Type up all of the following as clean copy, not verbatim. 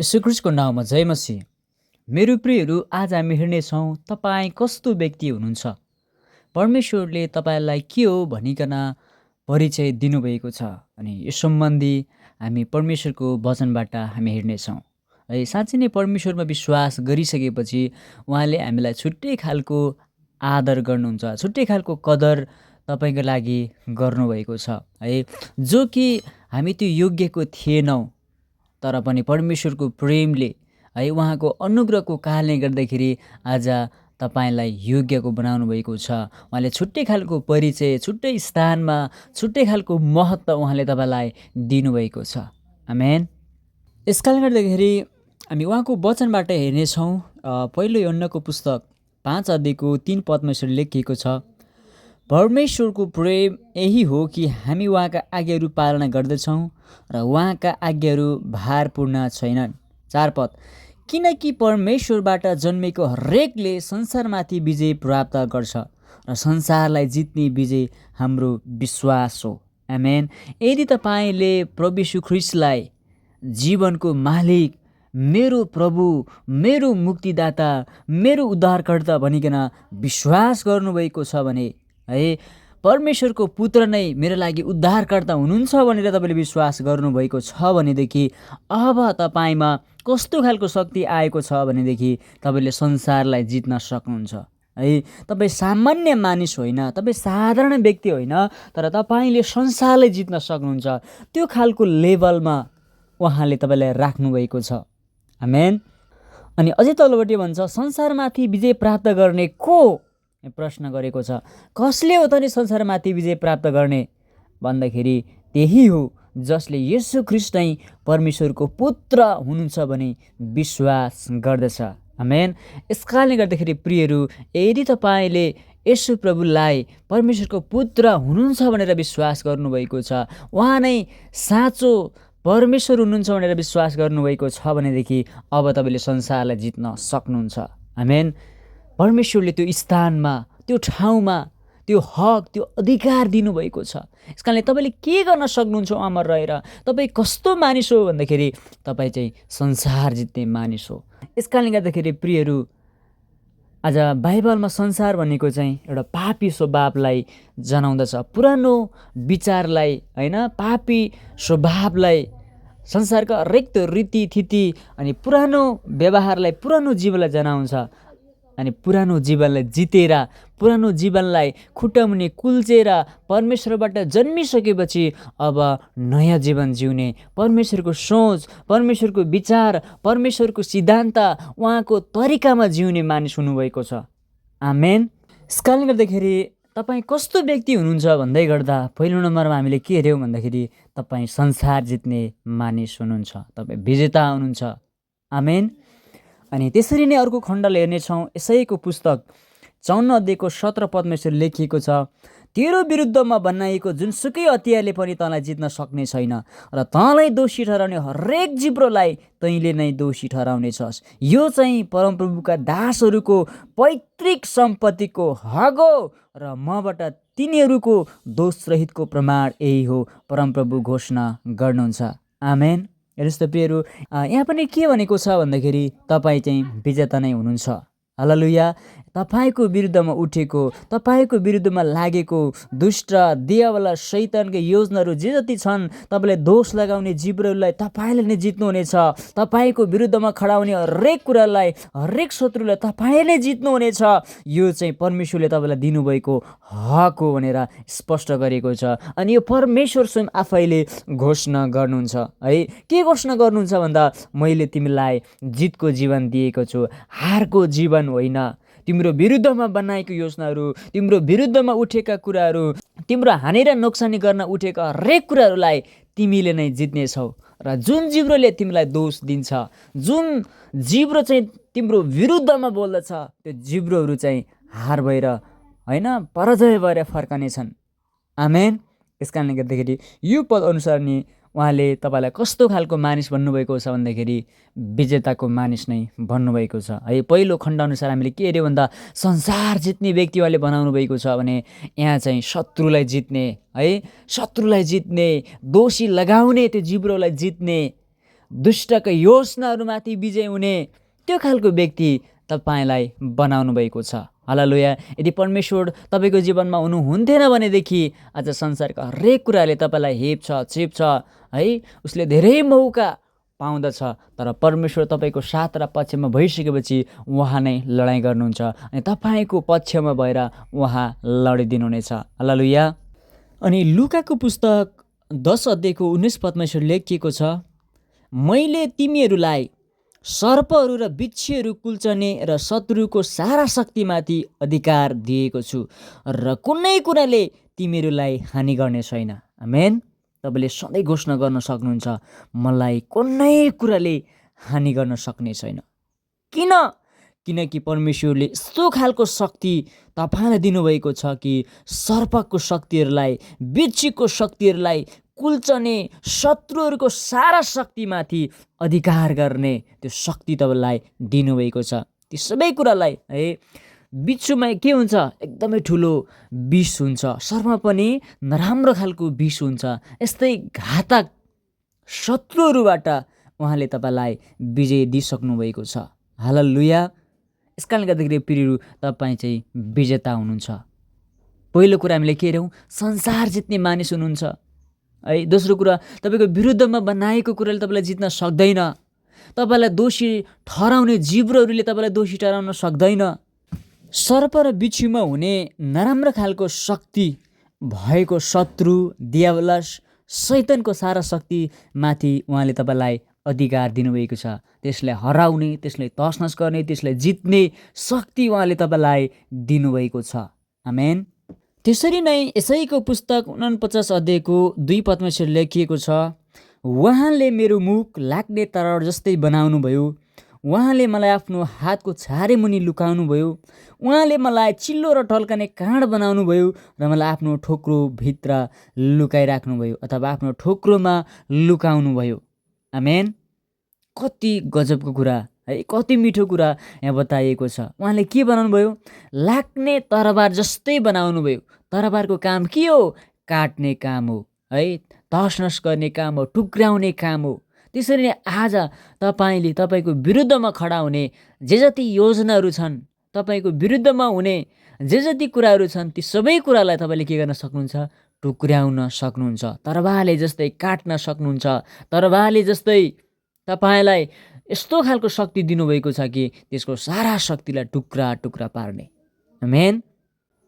यीशु ख्रीष्टको नाउँमा जय मसीह। मेरो प्रियहरू, आज हामी हेर्नेछौँ तपाईँ कस्तो व्यक्ति हुनुहुन्छ। परमेश्वरले तपाईँलाई के हो भनिकन परिचय दिनुभएको छ अनि यस सम्बन्धी हामी परमेश्वरको वचनबाट हामी हेर्नेछौँ। है, साँच्चै नै परमेश्वरमा विश्वास गरिसकेपछि उहाँले हामीलाई छुट्टै खालको आदर गर्नुहुन्छ, छुट्टै खालको कदर तपाईँको लागि गर्नुभएको छ। है, जो कि हामी त्यो योग्यको थिएनौँ, तर पनि परमेश्वरको प्रेमले, है, उहाँको अनुग्रहको कारणले गर्दाखेरि आज तपाईँलाई योग्यको बनाउनु भएको छ। उहाँले छुट्टै खालको परिचय, छुट्टै स्थानमा, छुट्टै खालको महत्त्व उहाँले तपाईँलाई दिनुभएको छ। आमेन। यस कारणले गर्दाखेरि हामी उहाँको वचनबाट हेर्नेछौँ। पहिलो यूहन्नाको पुस्तक 5 अध्यायको 3 पदमा यसरी लेखिएको छ, परमेश्वरको प्रेम यही हो कि हामी उहाँका आज्ञाहरू पालना गर्दछौँ र उहाँका आज्ञाहरू भारपूर्ण छैनन्। 4 पद, किनकि परमेश्वरबाट जन्मेको हरेकले संसारमाथि विजय प्राप्त गर्छ र संसारलाई जित्ने विजय हाम्रो विश्वास हो। आमेन। यदि तपाईँले प्रभु यीशु ख्रीष्टलाई जीवनको मालिक, मेरो प्रभु, मेरो मुक्तिदाता, मेरो उद्धारकर्ता भनिकन विश्वास गर्नुभएको छ भने, है, परमेश्वरको पुत्र नै मेरो लागि उद्धारकर्ता हुनुहुन्छ भनेर तपाईँले विश्वास गर्नुभएको छ भनेदेखि अब तपाईँमा कस्तो खालको शक्ति आएको छ भनेदेखि तपाईँले संसारलाई जित्न सक्नुहुन्छ। है, तपाईँ सामान्य मानिस होइन, तपाईँ साधारण व्यक्ति होइन, तर तपाईँले संसारलाई जित्न सक्नुहुन्छ। त्यो खालको लेभलमा उहाँले तपाईँलाई राख्नुभएको छ। आमेन। अनि अझै तलपट्टि भन्छ, संसारमाथि विजय प्राप्त गर्ने को प्रश्न गरेको छ। कसले हो त नि संसारमाथि विजय प्राप्त गर्ने भन्दाखेरि त्यही हो जसले येशू ख्रीष्ट नै परमेश्वरको पुत्र हुनुहुन्छ भने विश्वास गर्दछ। आमेन। यस कारणले गर्दाखेरि प्रियहरू, यदि तपाईँले येशू प्रभुलाई परमेश्वरको पुत्र हुनुहुन्छ भनेर विश्वास गर्नुभएको छ, उहाँ नै साँचो परमेश्वर हुनुहुन्छ भनेर विश्वास गर्नुभएको छ भनेदेखि अब तपाईँले संसारलाई जित्न सक्नुहुन्छ। आमेन। परमेश्वरले त्यो स्थानमा, त्यो ठाउँमा त्यो हक, त्यो अधिकार दिनुभएको छ। यस कारणले तपाईँले के गर्न सक्नुहुन्छ उहाँमा रहेर? तपाईँ कस्तो मानिस हो भन्दाखेरि तपाईँ चाहिँ संसार जित्ने मानिस हो। यस कारणले गर्दाखेरि प्रियहरू, आज बाइबलमा संसार भनेको चाहिँ एउटा पापी स्वभावलाई जनाउँदछ, पुरानो विचारलाई, होइन, पापी स्वभावलाई, संसारका हरेक रीतिथिति अनि पुरानो व्यवहारलाई, पुरानो जीवनलाई जनाउँछ। अनि पुरानो जीवनलाई जितेर, पुरानो जीवनलाई खुट्टामुनि कुल्चेर परमेश्वरबाट जन्मिसकेपछि अब नयाँ जीवन जिउने, परमेश्वरको सोच, परमेश्वरको विचार, परमेश्वरको सिद्धान्त, उहाँको तरिकामा जिउने मानिस हुनुभएको छ। आमेन। यस कारणले गर्दाखेरि तपाईँ कस्तो व्यक्ति हुनुहुन्छ भन्दै गर्दा पहिलो नम्बरमा हामीले के हेऱ्यौँ भन्दाखेरि तपाईँ संसार जित्ने मानिस हुनुहुन्छ, तपाईँ विजेता हुनुहुन्छ। आमेन। अनि त्यसरी नै अर्को खण्डलाई हेर्नेछौँ। यसैको पुस्तक 54 अध्यायको 17 पदमा यसरी लेखिएको छ, तेरो विरुद्धमा बनाइएको जुनसुकै हतियारले पनि तँलाई जित्न सक्ने छैन र तँलाई दोषी ठहराउने हरेक जिब्रोलाई तैँले नै दोषी ठहराउनेछस्। यो चाहिँ परमप्रभुका दासहरूको पैतृक सम्पत्तिको हक हो र मबाट तिनीहरूको दोषरहितको प्रमाण यही हो, परमप्रभु घोषणा गर्नुहुन्छ। आमेन। हेर्नुहोस् त प्रियहरू, यहाँ पनि के भनेको छ भन्दाखेरि तपाईँ चाहिँ विजेता नै हुनुहुन्छ। हालेलुया। तपाईँको विरुद्धमा उठेको, तपाईँको विरुद्धमा लागेको दुष्ट दियावाला शैतानका योजनाहरू जे जति छन्, तपाईँलाई दोष लगाउने जिब्रोलाई तपाईँले नै जित्नुहुनेछ। तपाईँको विरुद्धमा खडा हुने हरेक कुरालाई, हरेक शत्रुलाई तपाईँले जित्नुहुनेछ। यो चाहिँ परमेश्वरले तपाईँलाई दिनुभएको हक हो भनेर स्पष्ट गरेको छ। अनि यो परमेश्वर स्वयं आफैले घोषणा गर्नुहुन्छ। है, के घोषणा गर्नुहुन्छ भन्दा, मैले तिमीलाई जितको जीवन दिएको छु, हारको जीवन होइन। तिम्रो विरुद्धमा बनाएको योजनाहरू, तिम्रो विरुद्धमा उठेका कुराहरू, तिम्रो हानेर नोक्सानी गर्न उठेका हरेक कुराहरूलाई तिमीले नै जित्नेछौ। र जुन जिब्रोले तिमीलाई दोष दिन्छ, जुन जिब्रो चाहिँ तिम्रो विरुद्धमा बोल्दछ, त्यो जिब्रोहरू चाहिँ हार भएर, होइन, पराजय भएर फर्कनेछन्। आमेन। यस कारणले गर्दाखेरि यो पद अनुसार नि उहाँले तपाईँलाई कस्तो खालको मानिस भन्नुभएको छ भन्दाखेरि विजेताको मानिस नै भन्नुभएको छ। है, पहिलो खण्डअनुसार हामीले के हेऱ्यौँ भन्दा संसार जित्ने व्यक्ति उहाँले बनाउनु भएको छ भने यहाँ चाहिँ शत्रुलाई जित्ने, है, शत्रुलाई जित्ने, दोषी लगाउने त्यो जिब्रोलाई जित्ने, दुष्टका योजनाहरूमाथि विजय हुने त्यो खालको व्यक्ति तपाईँलाई बनाउनु भएको छ। हालेलुया। यदि परमेश्वर तपाईँको जीवनमा हुनुहुन्थेन भनेदेखि आज संसारका हरेक कुराले तपाईँलाई हेप्छ चेप्छ है, उसले धेरै मौका पाउँदछ, तर परमेश्वर तपाईँको साथ र पक्षमा भइसकेपछि उहाँ नै लडाइँ गर्नुहुन्छ अनि तपाईँको पक्षमा भएर उहाँ लडिदिनुहुनेछ। हालेलुया। अनि लुकाको पुस्तक 10 अध्यायको 19 पदमा यसरी लेखिएको छ, मैले तिमीहरूलाई सर्पहरू र बिच्छीहरू कुल्चने र शत्रुको सारा शक्तिमाथि अधिकार दिएको छु र कुनै कुराले तिमीहरूलाई हानि गर्ने छैन। आमेन। तपाईँले सधैँ घोषणा गर्न सक्नुहुन्छ, मलाई कुनै कुराले हानि गर्न सक्ने छैन। किन? किनकि परमेश्वरले यस्तो खालको शक्ति तपाईँलाई दिनुभएको छ कि सर्पको शक्तिहरूलाई, बिच्छीको शक्तिहरूलाई कुल्चने, शत्रुहरूको सारा शक्तिमाथि अधिकार गर्ने त्यो शक्ति तपाईँलाई दिनुभएको छ। ती सबै कुरालाई है, बिच्छुमा के हुन्छ? एकदमै ठुलो विष हुन्छ, सर्पमा पनि नराम्रो खालको विष हुन्छ। यस्तै घातक शत्रुहरूबाट उहाँले तपाईँलाई विजय दिइसक्नु भएको छ। हालेलुया। यस कारणले गर्दाखेरि प्रियहरू, तपाईँ चाहिँ विजेता हुनुहुन्छ। पहिलो कुरा हामीले के हेऱ्यौँ? संसार जित्ने मानिस हुनुहुन्छ है। दोस्रो कुरा, तपाईँको विरुद्धमा बनाएको कुराले तपाईँलाई जित्न सक्दैन। तपाईँलाई दोषी ठहराउने जिब्रोहरूले तपाईँलाई दोषी ठहराउन सक्दैन। सर्प र बिच्छुमा हुने नराम्रो खालको शक्ति भएको शत्रु दियावलस शैतानको सारा शक्ति माथि उहाँले तपाईँलाई अधिकार दिनुभएको छ। त्यसलाई हराउने, त्यसलाई तसनस गर्ने, त्यसलाई जित्ने शक्ति उहाँले तपाईँलाई दिनुभएको छ। आमेन। त्यसरी नै यसैको पुस्तक 49 अध्यायको 2 पदमा यसरी लेखिएको छ, उहाँले मेरो मुख लाग्ने तरवार जस्तै बनाउनु भयो, उहाँले मलाई आफ्नो हातको छारे मुनि लुकाउनु भयो, उहाँले मलाई चिल्लो र टल्कने काँड बनाउनु भयो र मलाई आफ्नो ठोक्रो भित्र लुकाइराख्नु भयो अथवा आफ्नो ठोक्रोमा लुकाउनु भयो। आमेन। कति गजबको कुरा है, कति मिठो कुरा यहाँ बताइएको छ। उहाँले के बनाउनु भयो? लाग्ने तरबार जस्तै बनाउनु भयो। तरबारको काम के हो? काट्ने काम हो है, तसनस गर्ने काम हो, टुक्राउने काम हो। त्यसरी नै आज तपाईँले तपाईँको विरुद्धमा खडा हुने जे जति योजनाहरू छन्, तपाईँको विरुद्धमा हुने जे जति कुराहरू छन्, ती सबै कुरालाई तपाईँले के गर्न सक्नुहुन्छ? टुक्र्याउन सक्नुहुन्छ। तरबारले जस्तै काट्न सक्नुहुन्छ। तरबारले जस्तै तपाईँलाई यस्तो खालको शक्ति दिनुभएको छ कि त्यसको सारा शक्तिलाई टुक्रा टुक्रा पार्ने। आमेन।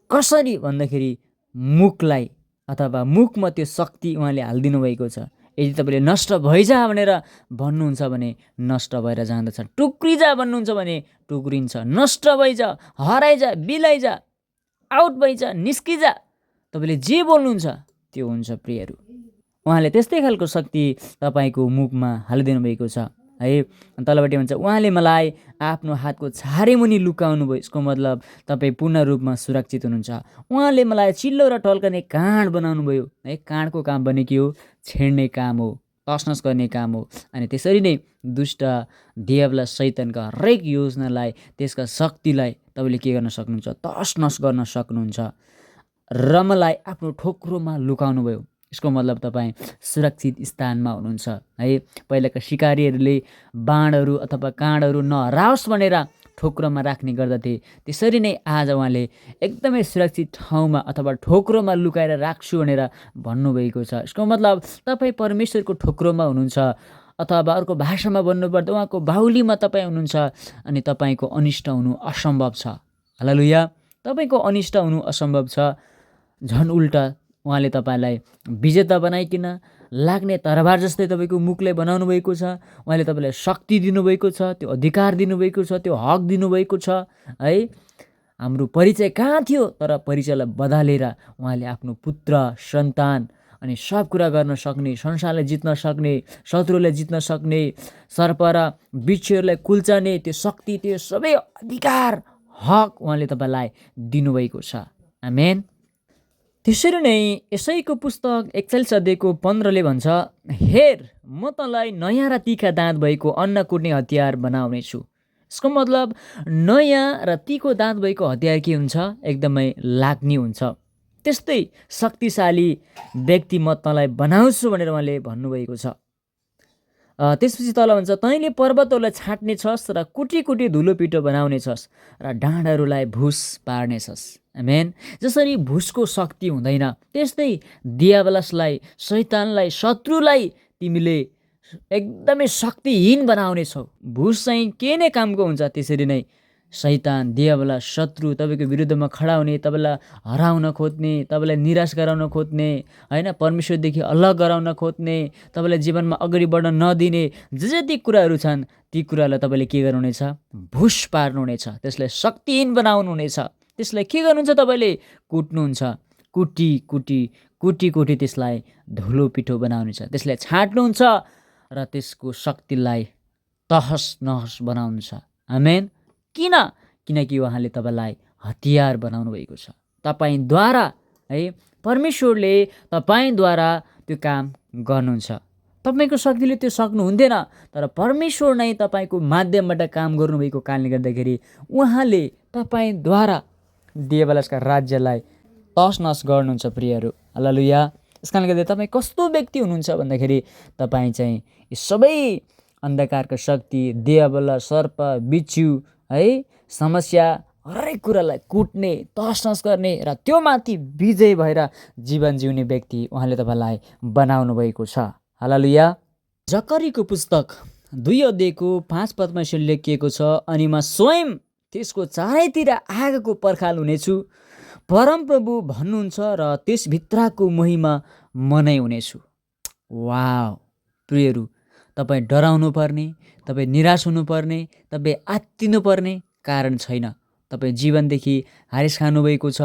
कसरी भन्दाखेरि मुखलाई अथवा मुखमा त्यो शक्ति उहाँले हालिदिनु भएको छ। यदि तपाईँले नष्ट भइजा भनेर भन्नुहुन्छ भने नष्ट भएर जाँदछ, टुक्रिजा भन्नुहुन्छ भने टुक्रिन्छ, नष्ट भइजा, हराइजा, बिलाइजा, आउट भइजा, निस्किजा, तपाईँले जे बोल्नुहुन्छ त्यो हुन्छ। प्रियहरू, उहाँले त्यस्तै खालको शक्ति तपाईँको मुखमा हालिदिनु भएको छ है। तलपट्टि भन्छ, उहाँले मलाई आफ्नो हातको छारे मुनि लुकाउनु भयो। यसको मतलब तपाईँ पूर्ण रूपमा सुरक्षित हुनुहुन्छ। उहाँले मलाई चिल्लो र टल्कने काँड बनाउनु भयो है। काँडको काम भने के हो? छेड्ने काम हो, तसनस गर्ने काम हो। अनि त्यसरी नै दुष्ट दियावला शैतानका हरेक योजनालाई, त्यसका शक्तिलाई तपाईँले के गर्न सक्नुहुन्छ? तसनस गर्न सक्नुहुन्छ। र मलाई आफ्नो ठोक्रोमा लुकाउनु भयो। यसको मतलब तपाईँ सुरक्षित स्थानमा हुनुहुन्छ है। पहिलाका सिकारीहरूले बाणहरू अथवा काँडहरू नहराओस् भनेर ठोक्रोमा राख्ने गर्दथे। त्यसरी नै आज उहाँले एकदमै सुरक्षित ठाउँमा अथवा ठोक्रोमा लुकाएर राख्छु भनेर भन्नुभएको छ। यसको मतलब तपाईँ परमेश्वरको ठोक्रोमा हुनुहुन्छ, अथवा अर्को भाषामा भन्नुपर्दा उहाँको बाहुलीमा तपाईँ हुनुहुन्छ अनि तपाईँको अनिष्ट हुनु असम्भव छ। हालेलुया। तपाईँको अनिष्ट हुनु असम्भव छ। झन् उल्टा उहाँले तपाईँलाई विजेता बनाइकन लाग्ने तरबार जस्तै तपाईँको मुखलाई बनाउनु भएको छ। उहाँले तपाईँलाई शक्ति दिनुभएको छ, त्यो अधिकार दिनुभएको छ, त्यो हक दिनुभएको छ है। हाम्रो परिचय कहाँ थियो? तर परिचयलाई बदलेर उहाँले आफ्नो पुत्र, सन्तान अनि सब कुरा गर्न सक्ने, संसारलाई जित्न सक्ने, शत्रुलाई जित्न सक्ने, सर्प र बिच्छुहरूलाई कुल्चाने त्यो शक्ति, त्यो सबै अधिकार, हक उहाँले तपाईँलाई दिनुभएको छ। आमेन। त्यसरी नै यसैको पुस्तक 41 अध्यायको 15ले भन्छ, हेर म तँलाई नयाँ र तीखा दाँत भएको अन्न कुट्ने हतियार बनाउने छु। यसको मतलब नयाँ र तीखो दाँत भएको हतियार के हुन्छ? एकदमै लाग्ने हुन्छ। त्यस्तै शक्तिशाली व्यक्ति म तँलाई बनाउँछु भनेर उहाँले भन्नुभएको छ। त्यसपछि तल भन्छ, तैँले पर्वतहरूलाई छाट्ने छस् र कुटी कुटी धुलो पिठो बनाउने छस् र डाँडाहरूलाई भुस पार्ने छस्। आमेन। जसरी भुसको शक्ति हुँदैन त्यस्तै दियाबलसलाई, शैतानलाई, शत्रुलाई तिमीले एकदमै शक्तिहीन बनाउने छौ। भुस चाहिँ के नै कामको हुन्छ, त्यसरी नै शैतान, दियाबला, शत्रु तपाईँको विरुद्धमा खडा हुने, तपाईँलाई हराउन खोज्ने, तपाईँलाई निराश गराउन खोज्ने, होइन, परमेश्वरदेखि अलग गराउन खोज्ने, तपाईँलाई जीवनमा अगाडि बढ्न नदिने जे जति कुराहरू छन् ती कुरालाई तपाईँले के गर्नुहुनेछ? भुस पार्नुहुनेछ, त्यसलाई शक्तिहीन बनाउनुहुनेछ। त्यसलाई के गर्नुहुन्छ? तपाईँले कुट्नुहुन्छ, कुटी कुटी कुटी कुटी त्यसलाई धुलो पिठो बनाउनेछ, त्यसलाई छाट्नुहुन्छ र त्यसको शक्तिलाई तहस नहस बनाउनुहुन्छ। आमेन। किनकि उहाँले तपाईँलाई हतियार बनाउनु भएको छ। तपाईँद्वारा है, परमेश्वरले तपाईँद्वारा त्यो काम गर्नुहुन्छ। तपाईँको शक्तिले त्यो सक्नुहुन्थेन, तर परमेश्वर नै तपाईँको माध्यमबाट काम गर्नुभएको कारणले गर्दाखेरि उहाँले तपाईँद्वारा दियाबलसका राज्यलाई तहस नहस गर्नुहुन्छ। प्रियहरू, हालेलुया। यस कारणले गर्दा तपाईँ कस्तो व्यक्ति हुनुहुन्छ भन्दाखेरि तपाईँ चाहिँ यी सबै अन्धकारको शक्ति, दियाबल, सर्प, बिच्छू, है, समस्या, हरेक कुरालाई कुट्ने, तहस नहस गर्ने र त्यो माथि विजय भएर जीवन जिउने व्यक्ति उहाँले तपाईँलाई बनाउनु भएको छ। हालेलुया। जकरीको पुस्तक 2 अध्यायको 5 पदमा यसरी लेखिएको छ, अनि म स्वयं त्यसको चारैतिर आगोको पर्खाल हुनेछु, परमप्रभु भन्नुहुन्छ, र त्यसभित्रको महिमा म नै हुनेछु। वाव प्रियहरू, तपाईँ डराउनु पर्ने, तपाईँ निराश हुनुपर्ने, तपाईँ आत्तिनु पर्ने कारण छैन। तपाईँ जीवनदेखि हारिस खानुभएको छ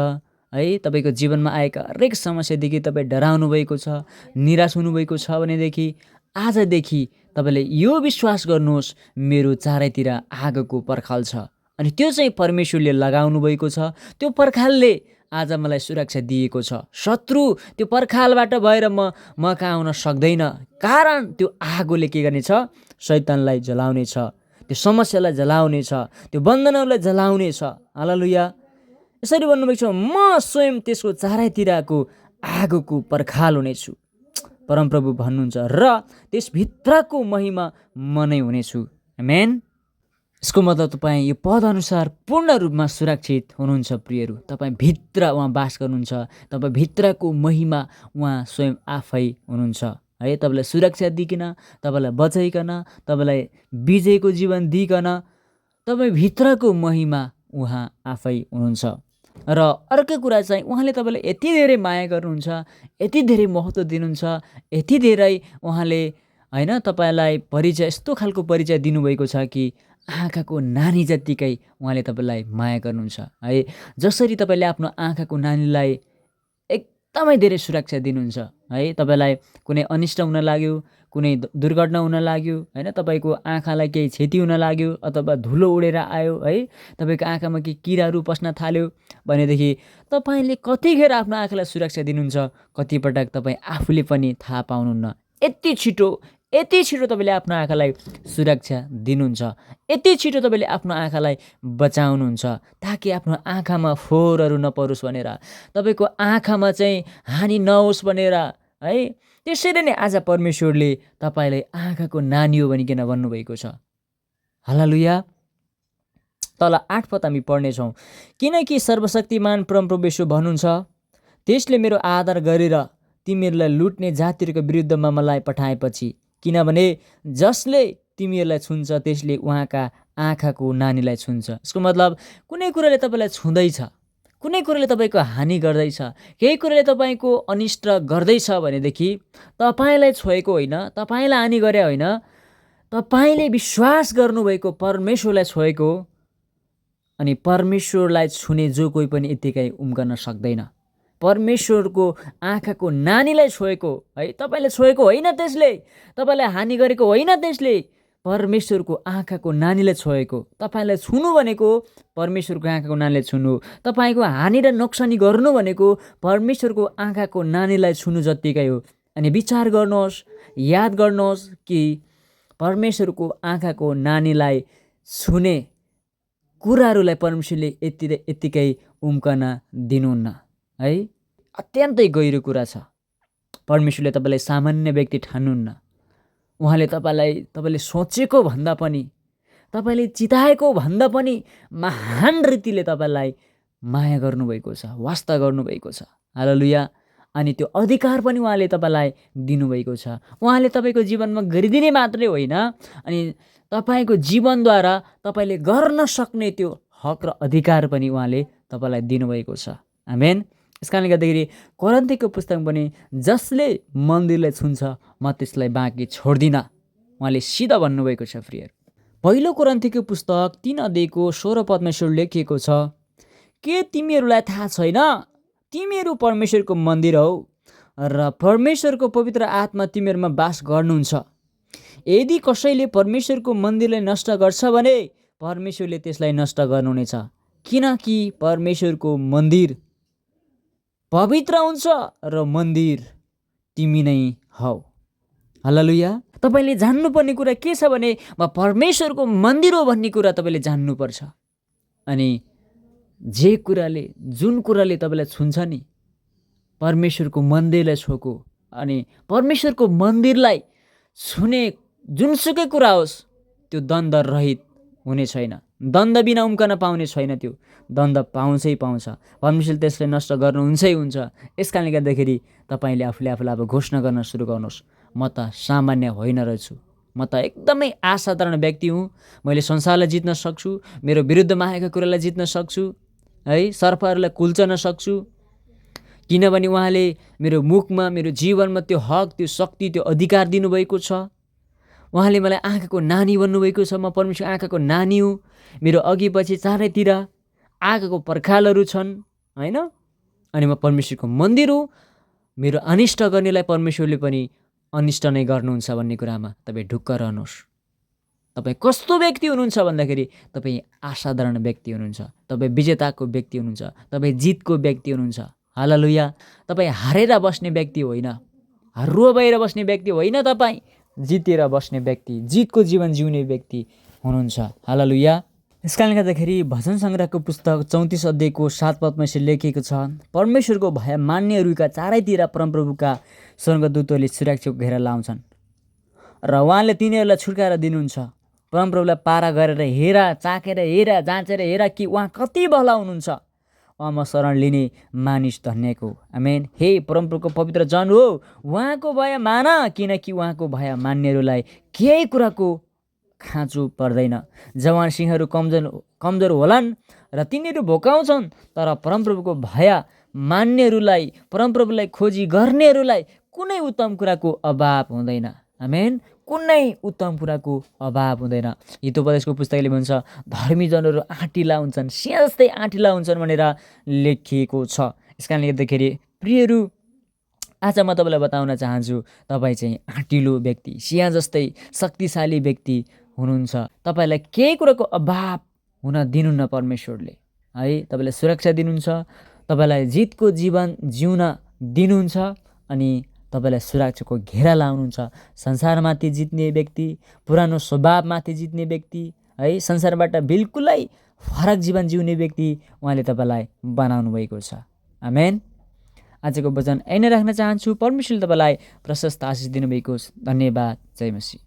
है, तपाईँको जीवनमा आएका हरेक समस्यादेखि तपाईँ डराउनु भएको छ, निराश हुनुभएको छ भनेदेखि आजदेखि तपाईँले यो विश्वास गर्नुहोस्, मेरो चारैतिर आगोको पर्खाल छ, अनि त्यो चाहिँ परमेश्वरले लगाउनु भएको छ। त्यो पर्खालले आज मलाई सुरक्षा दिएको छ। शत्रु त्यो पर्खालबाट भएर म कहाँ आउन सक्दैन, कारण त्यो आगोले के गर्नेछ? शैतानलाई जलाउनेछ, त्यो समस्यालाई जलाउनेछ, त्यो बन्धनहरूलाई जलाउनेछ। हालेलुया। यसरी भन्नुभएको छ, म स्वयं त्यसको चारैतिरको आगोको पर्खाल हुनेछु, परमप्रभु भन्नुहुन्छ, र त्यसभित्रको महिमा म नै हुनेछु। आमेन। यसको मतलब तपाईँ यो पद अनुसार पूर्ण रूपमा सुरक्षित हुनुहुन्छ। प्रियहरू, तपाईँ भित्र उहाँ बास गर्नुहुन्छ, तपाईँ भित्रको महिमा उहाँ स्वयं आफै हुनुहुन्छ है। तपाईँलाई सुरक्षा दिइकन, तपाईँलाई बचाइकन, तपाईँलाई विजयको जीवन दिइकन तपाईँ भित्रको महिमा उहाँ आफै हुनुहुन्छ। र अर्को कुरा चाहिँ उहाँले तपाईँलाई यति धेरै माया गर्नुहुन्छ, यति धेरै महत्त्व दिनुहुन्छ, यति धेरै उहाँले होइन तपाईँलाई परिचय, यस्तो खालको परिचय दिनुभएको छ कि आँखाको नानी जत्तिकै उहाँले तपाईँलाई माया गर्नुहुन्छ है। जसरी तपाईँले आफ्नो आँखाको नानीलाई एकदमै धेरै सुरक्षा दिनुहुन्छ है, तपाईँलाई कुनै अनिष्ट हुन लाग्यो, कुनै दुर्घटना हुन लाग्यो होइन, तपाईँको आँखालाई केही क्षति हुन लाग्यो, अथवा धुलो उडेर आयो है, तपाईँको आँखामा केही किराहरू पस्न थाल्यो भनेदेखि तपाईँले कतिखेर आफ्नो आँखालाई सुरक्षा दिनुहुन्छ, कतिपटक तपाईँ आफूले पनि थाहा पाउनुहुन्न। यति छिटो तपाईँले आफ्नो आँखालाई सुरक्षा दिनुहुन्छ, यति छिटो तपाईँले आफ्नो आँखालाई बचाउनुहुन्छ, ताकि आफ्नो आँखामा फोहोरहरू नपरोस् भनेर, तपाईँको आँखामा चाहिँ हानि नहोस् भनेर है। त्यसरी नै आज परमेश्वरले तपाईँलाई आँखाको नानी हो भनिकन भन्नुभएको छ। हालेलुया। तल 8 पद हामी पढ्नेछौँ, किनकि सर्वशक्तिमान परमप्रभु भन्नुहुन्छ, त्यसले मेरो आदर गरेर तिमीहरूलाई लुट्ने जातिहरूको विरुद्धमा मलाई पठाएपछि, किनभने जसले तिमीहरूलाई छुन्छ त्यसले उहाँका आँखाको नानीलाई छुन्छ। यसको मतलब कुनै कुराले तपाईँलाई छुँदैछ, कुनै कुराले तपाईँको हानि गर्दैछ, केही कुराले तपाईँको अनिष्ट गर्दैछ भनेदेखि तपाईँलाई छोएको होइन, तपाईँलाई हानि गरे होइन, तपाईँले विश्वास गर्नुभएको परमेश्वरलाई छोएको। अनि परमेश्वरलाई छुने जो कोही पनि यत्तिकै उम्कन सक्दैन। परमेश्वरको आँखाको नानीलाई छोएको है, तपाईँले छोएको होइन, त्यसले तपाईँलाई हानि गरेको होइन, त्यसले परमेश्वरको आँखाको नानीलाई छोएको। तपाईँलाई छुनु भनेको परमेश्वरको आँखाको नानीलाई छुनु, तपाईँको हानि र नोक्सानी गर्नु भनेको परमेश्वरको आँखाको नानीलाई छुनु जत्तिकै हो। अनि विचार गर्नुहोस्, याद गर्नुहोस् कि परमेश्वरको आँखाको नानीलाई छुने कुराहरूलाई परमेश्वरले यत्तिकै उम्कन दिनुहुन्न है। अत्यन्तै गहिरो कुरा छ। परमेश्वरले तपाईँलाई सामान्य व्यक्ति ठान्नुहुन्न, उहाँले तपाईँले सोचेको भन्दा पनि, तपाईँले चिताएको भन्दा पनि महान रीतिले तपाईँलाई माया गर्नुभएको छ, वास्ता गर्नुभएको छ। हालेलुया। अनि त्यो अधिकार पनि उहाँले तपाईँलाई दिनुभएको छ। उहाँले तपाईँको जीवनमा गरिदिने मात्रै होइन, अनि तपाईँको जीवनद्वारा तपाईँले गर्न सक्ने त्यो हक र अधिकार पनि उहाँले तपाईँलाई दिनुभएको छ। आमेन। यस कारणले गर्दाखेरि कोरिन्थीको पुस्तक पनि जसले मन्दिरलाई छुन्छ म त्यसलाई बाँकी छोड्दिनँ, उहाँले सिधा भन्नुभएको छ। प्रियहरू, पहिलो कोरिन्थीको पुस्तक 3 अध्यायको 16 पदमा यसो लेखिएको छ, के तिमीहरूलाई थाहा छैन तिमीहरू परमेश्वरको मन्दिर हौ र परमेश्वरको पवित्र आत्मा तिमीहरूमा वास गर्नुहुन्छ। यदि कसैले परमेश्वरको मन्दिरलाई नष्ट गर्छ भने परमेश्वरले त्यसलाई नष्ट गर्नुहुनेछ, किनकि परमेश्वरको मन्दिर पवित्र हुन्छ र मन्दिर तिमी नै हौ। हालेलुया। तपाईँले जान्नुपर्ने कुरा के छ भने म परमेश्वरको मन्दिर हो भन्ने कुरा तपाईँले जान्नुपर्छ। अनि जुन कुराले तपाईँलाई छुन्छ नि, परमेश्वरको मन्दिरलाई छोको, अनि परमेश्वरको मन्दिरलाई छुने जुनसुकै कुरा होस् त्यो द्वन्द रहित हुने छैन, द्वन्द बिना उम्कन पाउने छैन, त्यो द्वन्द पाउँछै पाउँछ। परमेश्वरले त्यसलाई नष्ट गर्नुहुन्छै हुन्छ। यस कारणले गर्दाखेरि तपाईँले आफूलाई अब घोषणा गर्न सुरु गर्नुहोस्, म त सामान्य होइन रहेछु, म त एकदमै असाधारण व्यक्ति हुँ, मैले संसारलाई जित्न सक्छु, मेरो विरुद्धमा आएका कुरालाई जित्न सक्छु है, सर्पहरूलाई कुल्चन सक्छु, किनभने उहाँले मेरो मुखमा, मेरो जीवनमा त्यो हक, त्यो शक्ति, त्यो अधिकार दिनुभएको छ। उहाँले मलाई आँखाको नानी भन्नुभएको छ। म परमेश्वर आँखाको नानी हुँ, मेरो अघि पछि चारैतिर आँखाको पर्खालहरू छन् होइन, अनि म परमेश्वरको मन्दिर हुँ। मेरो अनिष्ट गर्नेलाई परमेश्वरले पनि अनिष्ट नै गर्नुहुन्छ भन्ने कुरामा तपाईँ ढुक्क रहनुहोस्। तपाईँ कस्तो व्यक्ति हुनुहुन्छ भन्दाखेरि तपाईँ असाधारण व्यक्ति हुनुहुन्छ, तपाईँ विजेताको व्यक्ति हुनुहुन्छ, तपाईँ जितको व्यक्ति हुनुहुन्छ। हालेलुया। तपाईँ हारेर बस्ने व्यक्ति होइन, रोएर बस्ने व्यक्ति होइन, तपाईँ जितेर बस्ने व्यक्ति, जितको जीवन जिउने व्यक्ति हुनुहुन्छ। हालेलुया। यस कारणले गर्दाखेरि भजन सङ्ग्रहको पुस्तक 34 अध्यायको 7 पदमा यसरी लेखिएको छ, परमेश्वरको भय मान्नेहरूका चारैतिर परमप्रभुका स्वर्गदूतहरूले सुरक्षाको घेरा लाउँछन् र उहाँले तिनीहरूलाई छुटकारा दिनुहुन्छ। परमप्रभुलाई पारा गरेर हेर, चाखेर हेर, जाँचेर हेर कि उहाँ कति भला हुनुहुन्छ, उहाँमा शरण लिने मानिस धन्यको। आमेन। हे परमप्रभुको पवित्र जन हो, उहाँको भय मान, किनकि उहाँको भय मान्नेहरूलाई केही कुराको खाँचो पर्दैन। जवान सिंहहरू कमजोर होलान् र तिनीहरू भोकाउँछन्, तर परमप्रभुको भय मान्नेहरूलाई, परमप्रभुलाई खोजी गर्नेहरूलाई कुनै उत्तम कुराको अभाव हुँदैन। आमेन। कुनै उत्तम कुराको अभाव हुँदैन। हितोपदेशको पुस्तकले भन्छ धर्मी जनहरू आँटिला हुन्छन्, सिंह जस्तै आँटिला हुन्छन् भनेर लेखिएको छ। यस कारणले गर्दाखेरि प्रियहरू, आज म तपाईँलाई बताउन चाहन्छु, तपाईँ चाहिँ आँटिलो व्यक्ति, सिंह जस्तै शक्तिशाली व्यक्ति हुनुहुन्छ। तपाईँलाई केही कुराको अभाव हुन दिनुहुन्न परमेश्वरले है, तपाईँलाई सुरक्षा दिनुहुन्छ, तपाईँलाई जितको जीवन जिउन दिनुहुन्छ, अनि तपाईँलाई सुरक्षाको घेरा लाउनुहुन्छ। संसारमाथि जित्ने व्यक्ति, पुरानो स्वभावमाथि जित्ने व्यक्ति है, संसारबाट बिल्कुलै फरक जीवन जिउने व्यक्ति उहाँले तपाईँलाई बनाउनु भएको छ। आमेन। आजको वचन यही नै राख्न चाहन्छु। परमेश्वरले तपाईँलाई प्रशस्त आशिष दिनुभएको। धन्यवाद। जय मसीह।